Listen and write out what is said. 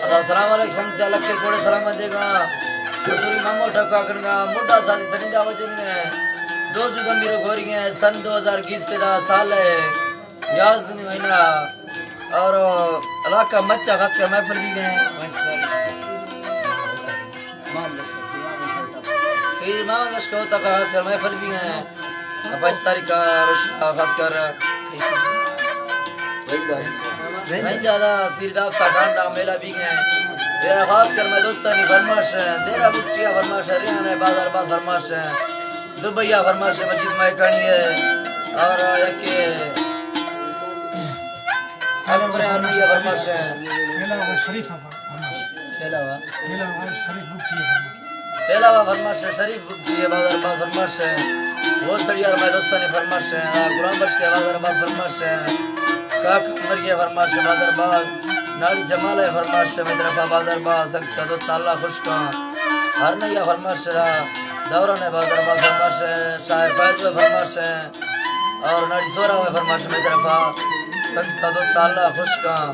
ادا السلام علیکم، سنگت لکے کوڑے سلام دیگا۔ سوری مامو ٹکا کرنا، موٹا ساری سرندا وجن ہے۔ دو جو گمبھیر گوری ہیں، سن دو ہزار اکیس دا سال ہے، یازدہویں مہینہ۔ اور علاقہ مچا خاص کر محفل بھی گئے ہیں۔ پیر محمد لشکر ہوتا کا خاص کر محفل بھی گئے ہیں۔ پنچ تاریخ کا روشنا خاص کر رنجا دا سیرداب تا ڈانڈا میلہ بھی گئے۔ یہ خاص کر میں دوستانی فرمائش ہے، دیرہ بٹیا فرمائش ہے، ریان ہے، بازار باز فرمائش ہے، دبیا فرمائش ہے، مجید مائکانی ہے، اور یکی اکبر آرمیا فرمائش ہے۔ میلہ ہوا شریف ہوا فرمائش۔ میلہ ہوا۔ میلہ ہوا شریف بٹیا فرمائش۔ پہلا وا فرمائش ہے، شریف بگٹی ہے، بازار باز فرمائش ہے۔ بہت سڑی اور میں دوستانی فرمائش ہے، ہاں، غلام بخش کے بازار باز فرمائش ہے۔ کاک عمر کے فرمائش ہے، بازار باز۔ ناڑی جمال ہے فرمائش ہے، میں طرفا بازار باز۔ سنگتا دوست اللہ خوش کا۔ ہر نیا فرمائش ہے، دوران ہے بازار باز فرمائش ہے۔ شاعر فیض ہے فرمائش ہے۔ اور ناڑی سورا ہے فرمائش ہے، میں طرفا۔ سنگتا دوست اللہ خوش کا۔